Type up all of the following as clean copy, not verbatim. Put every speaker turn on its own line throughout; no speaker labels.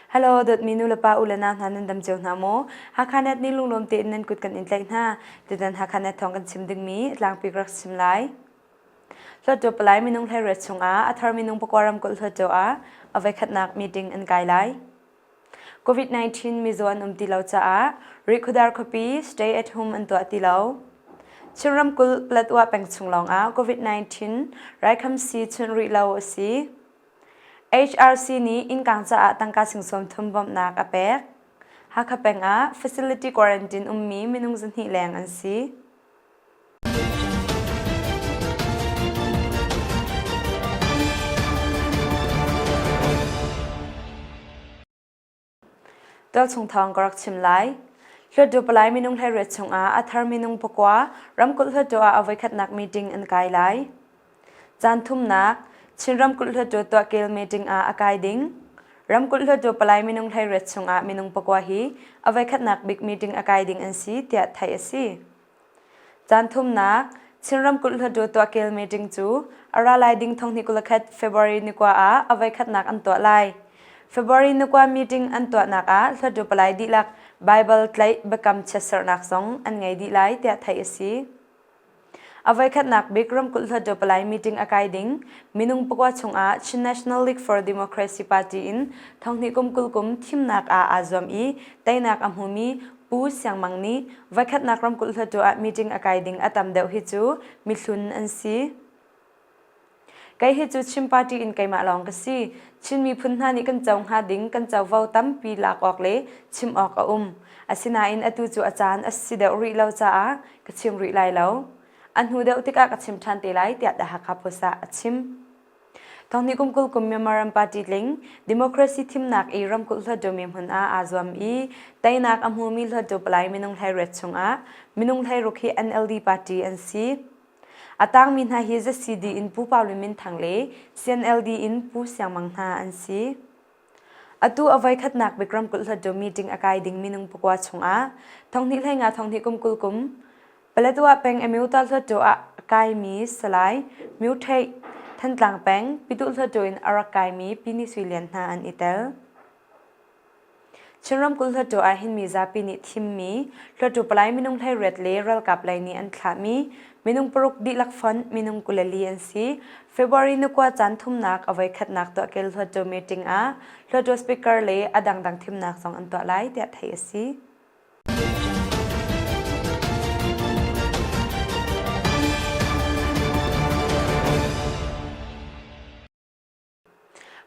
Hello, dawtmi nu le pa u le nau hna nan dam cio hna maw? Hakha Net nih lunglawm tein nan kut kan in tlaih hna. Tutan Hakha Net thawng kan chim dingmi tlangpi ka rak chim lai. Hluttaw palai minung hleiriat chungah a thar minung pakua ramkulh hluttaw ah a voikhatnak meeting an kai lai. COVID-19 mizaw an um ti lo caah Rihkhawdar khuapi stay at home an tuah ti lo. Chin ramkulh Paletwa peng chung lawngah COVID-19 raikhamsi chunh rih lo a si. HRC nih innkang caah tangka sing 30 bawmhnak a pek. Hakha peng ah facility quarantine ummi minung 200 leng an si. Tualchung thawng ka rak chim lai. Hluttaw palai minung hleiriat chungah a thar minung pakua ramkulh hluttaw ah a voikhatnak meeting an kai lai. Caan thumnak Chin ramkulh hluttaw tuahkel meeting ah a kai ding. Ramkulh hluttaw palai minung hleiriat chungah minung pakua hi a voikhatnak bik meeting a kai ding an si tiah theih a si. Caan thumnak Chin ramkulh hluttaw tuahkel meeting cu a ra lai ding thonghnih 21 February ni kua ah a voikhatnak an tuah lai. February ni kua meeting an tuahnak ah hluttaw palai dihlak Baibal tlaih biakam chiatserhnak zong an ngei dih lai tiah theih a si. A voikhatnak bik ramkulh hluttaw palai meeting a kai ding minung pakua chungah Chin National League for Democracy Party in thonghnih kum 20 kum thimnak ah aa zuam i teinak a hmumi Pu Siang Mang nih voikhatnak ramkulh hluttaw ah meeting a kai ding a tam deuh hi cu mihlun an si. Kei hi cu Chin party in keimah lawng ka si. Chin miphun hna nih kan co hnga ding kan covo tampi lak awk le chim awk a um. Asinain atu cu a caan a si deuh rih lo caah ka chim rih lai lo. A hnu deuh tikah ka chim ṭhan te lai tiah The Hakha Post ah a chim. Thonghnih kum 20 kum Myanmar ram party tling democracy thimnak i ramkulh hluttaw mi hmun ah aa zuam i teinak a hmumi hluttaw palai minung 18 chungah minung 16 hi NLD party an si. A tangmi hna hi ZCD in Pu Pau Lun Min Thang le CNLD in Pu Siang Mang hna an si. Atu a voikhatnak bik ramkulh hluttaw meeting a kai ding minung pakua chungah thonghnih 15 thonghnih kum 20 kum Paletwa peng Amyota hluttaw ah a kaimi Salai Myo Theih, Thantlang peng Pyituh hluttaw in a rak kaimi Pi Ni Sui Lian hna an i tel. Chin ramkulh hluttaw ah hin mizapi nih thimmi hluttaw palai minung 18 le ralkap lei nih an thlahmi minung paruk dihlak fonh minung 24 an si. February ni kua caan thumnak a voikhatnak tuahkel hluttaw meeting ah hluttaw speaker le a dangdang thimnak zong an tuah lai tiah theih a si.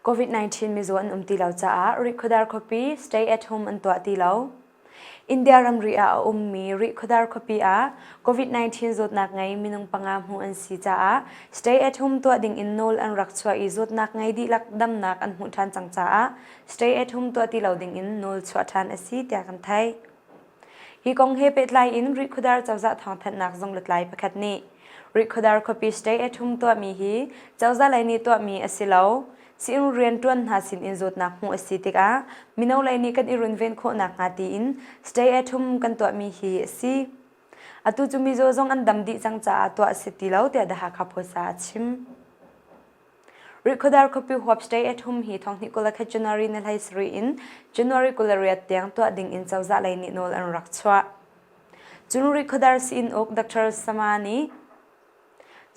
COVID-19 mizaw an um ti lo caah Rihkhawdar khuapi stay at home an tuah ti lo. India ramri ah a ummi Rihkhawdar khuapi ah COVID-19 zawtnak ngei minung panga hmuh an si caah stay at home tuah ding in nawl an rak chuah i zawtnak ngei dihlak damnak an hmuh ṭhan cang caah stay at home tuah ti lo ding in nawl chuah ṭhan a si tiah kan theih. Hi kong he pehtlai in Rihkhawdar cozah thawngthanhnak zung lutlai pakhat nih Rihkhawdar khuapi stay at home tuahmi hi cozah lei nih tuahmi a si lo. Sii-inn rianṭuan hna sinin zawtnak hmuh a si tikah mino lei nih kan i runven khawh nakhnga tiin stay at home kan tuahmi hi a si. Atu cu mizaw zong an dam dih cang caah tuah a si ti lo tiah The Hakha Post ah a chim. Rihkhawdar khuapi huap stay at home hi thonghnih 21 January ni 17 in January 28 tiang tuah ding in cozah lei nih nawl an rak chuah. Cun Rihkhawdar sii-inn uk Dr. Sama nih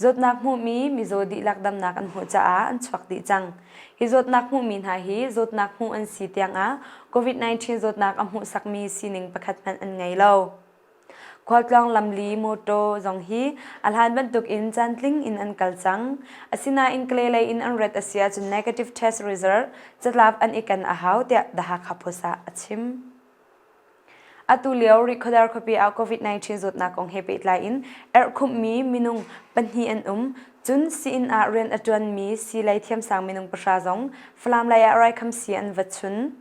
zawtnak hmuhmi mizaw dihlak damnak an hmuh caah an chuak dih cang. Hi zawtnak hmuhmi hna hi zawtnak hmuh an si tiangah COVID-19 zawtnak a hmuhsakmi sining pakhat hmanh an ngei lo. Khualtlawng lamli mawtaw zong hi a hlan bantukin caantling in an kal cang. Asinain Kalay lei in an rat a si ahcun negative test result catlap an i ken a hau tiah The Hakha Post ah a chim. Atu lio Rihkhawdar khuapi ah COVID-19 zawtnak kong he pehtlai in erhkhumhmi minung pahnih an um. Cun sii-inn ah rian a ṭuanmi sii lei thiamsang minung pahra zong Falam lei ah raikhamsii an va chun.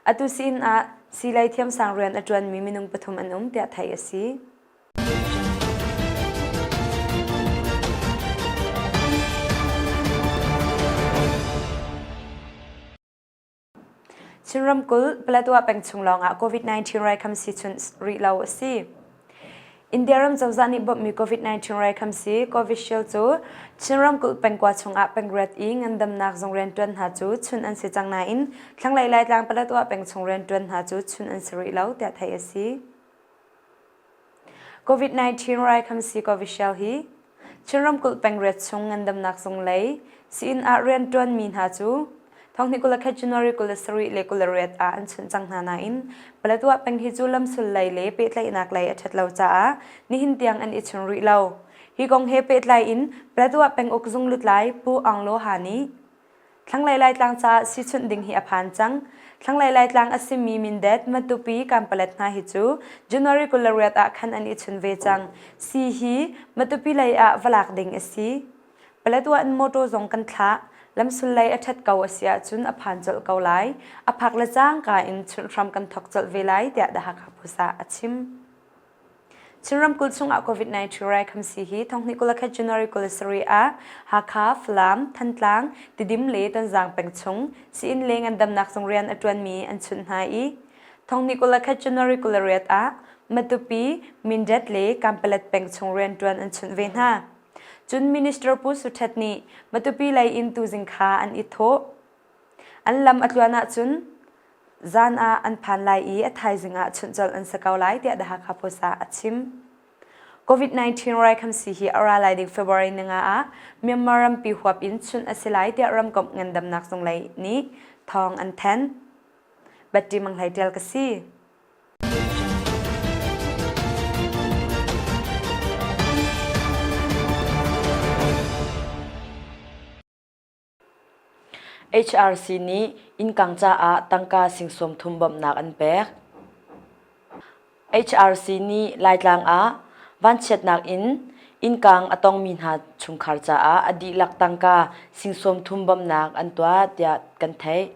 Atu sii-inn ah siilei thiamsang rian a ṭuanmi minung pathum an um tiah theih a si. Chin ramkulh Paletwa peng chung lawngah COVID-19 raikhamsi chunh rih lo a si. India ram cozah nih bawmhmi COVID-19 raikhamsi Covishield cu Chin ramkulh pengkua chungah pengriat i ngandamnak zung rianṭuan hna cu chun an si cang nain thlanglei Laitlang Paletwa peng chung rianṭuan hna cu chun an si rih lo tiah theih a si. COVID-19 raikhamsi Covishield hi Chin ramkulh pengriat chung ngandamnak zung lei sii-inn ah rianṭuanmi hna cu thonghnih 21 January 27 le 28 ah an chunh cang hna nain Paletwa peng hi cu lamsul lei le pehtlaihnak lei a ṭhat lo caah nihin tiang an i chun rih lo. Hi kong he pehtlai in Paletwa penguk zung lutlai Pu Aung Law Ha nih Thlanglei Laitlang caah siichunh ding hi a phan cang. Thlanglei Laitlang a simi Mindat, Matupi, Kanpalet hna hi cu January 28 ah khan an i chun ve cang. Sii hi Matupi lei ah va lak ding a si. Paletwa in mawṭaw zong kan thlah. Lamsul lei a ṭhat ko a si ahcun a phan colh ko lai. A phak le cangka in chunh hram kan thawk colh ve lai tiah The Hakha Post ah a chim. Chin ramkulh chungah COVID-19 raikhamsi hi thonghnih 21 January 27 ah Hakha, Falam, Thantlang, Tidim le Tonzang peng chung sii-inn le ngandamnak zung rian a ṭuanmi an chunh hna i thonghnih 21 January 28 ah Matupi, Mindat le Kanpalet peng chung rianṭuan an chunh ve hna. Cun Minister Pu Suthet nih Matupi lei in tuzing kha an i thawh. An lam a tluan ahcun Zan ah an phan lai i a thaizing ah chunh colh an si ko lai tiah The Hakha Post ah a chim. COVID-19 raikhamsi hi a ra lai ding February ninga ah Myanmar rampi huap in chunh a si lai tiah ramkomh ngandamnak zung lei nih thawng an thanh. Betty Mang Hlei Tial ka si.
HRC nih innkang caah tangka sing 30 bawmhnak an pek. HRC nih Laitlang ah vanchiatnak in innkang a tongmi hna chungkhar caah a dihlak tangka sing 30 bawmhnak an tuah tiah kan theih.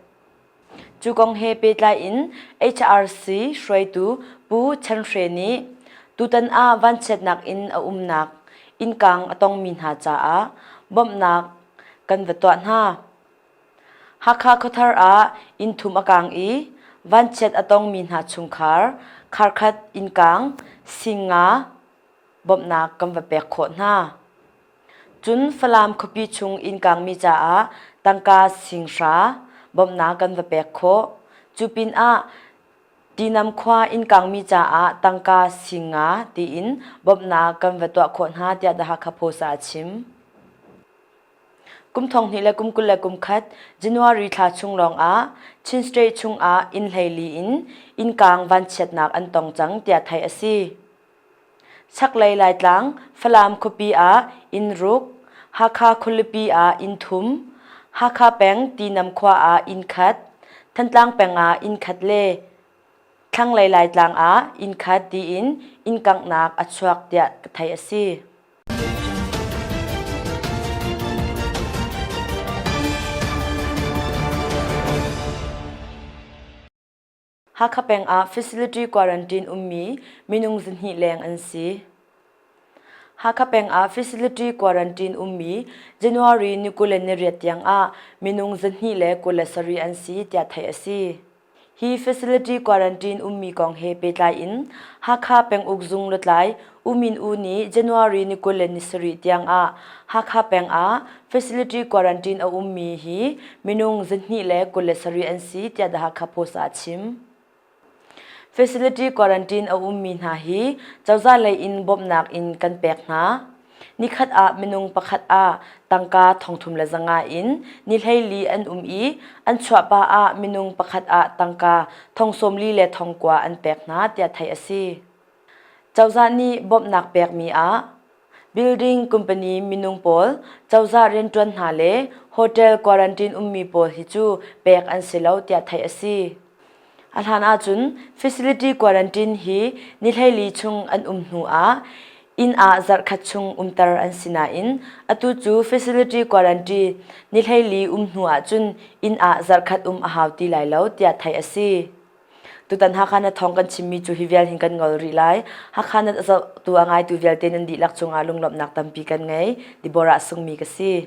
Cu kong he pehtlai in HRC hruaitu Pu Chan Hre nih tutan ah vanchiatnak in a umnak innkang a tongmi hna caah bawmhnak kan va tuah hna. Hakha khuathar ah inn thum a kaang i vanchiat a tongmi hna chungkhar kharkhat innkang singa bawmhnak kan va pek khawh hna. Cun Falam khuapi chung inn kaangmi caah tangka singhra bawmhnak kan va pek khawh. Cu pinah Tinam khua inn kaangmi caah tangka singa tiin bawmhnak kan va tuah khawh hna tiah The Hakha Post ah a chim. Kum 2021 January thla chung lawngah Chin State chungah inn 14 in innkang vanchiatnak an tong cang tiah theih a si. Chaklei Laitlang, Falam khuapi ah inn ruk, Hakha khualipi ah inn thum, Hakha peng Tinam khua ah inn khat, Thantlang peng ah inn khat le Thlanglei Laitlang ah inn khat tiin inn kanghnak a chuak tiah theih a si. Hakha peng ah facility quarantine ummi minung zahnih leng an si. Hakha peng ah facility quarantine ummi January ni 28 tiang ah minung 227 an si tiah theih a si. Hi facility quarantine ummi kong he pehtlai in Hakha penguk zung lutlai U Min U nih January ni 27 tiang ah Hakha peng ah facility quarantine a ummi hi minung 227 an si tiah The Hakha Post ah a chim. Facility quarantine a ummi hna hi cozah lei in bawmhnak in kan pek hna. Nikhat ah minung pakhat ah tangka 3,500 in ni 14 an um i an chuahpah ah minung pakhat ah tangka 40 le 9,000 an pek hna tiah theih a si. Cozah nih bawmhnak pekmi ah building company minung pawl, cozah rianṭuan hna le hotel quarantine ummi pawl hi cu pek an si lo tiah theih a si. A hlan ahcun facility quarantine hi ni 14 chung an um hnu ah inn ah zarhkhat chung umter an si nain atu cu facility quarantine ni 14 um hnu ahcun inn ah zarhkhat um a hau ti lai lo tiah theih a si. Tutan Hakha na thawng kan chimmi cu hi vial hin kan ngol rih lai. Hakha na zohtu a ngaitu vialte nan dihlak cungah lunglawmhnak tampi kan ngei. Deborah Sungmi ka si.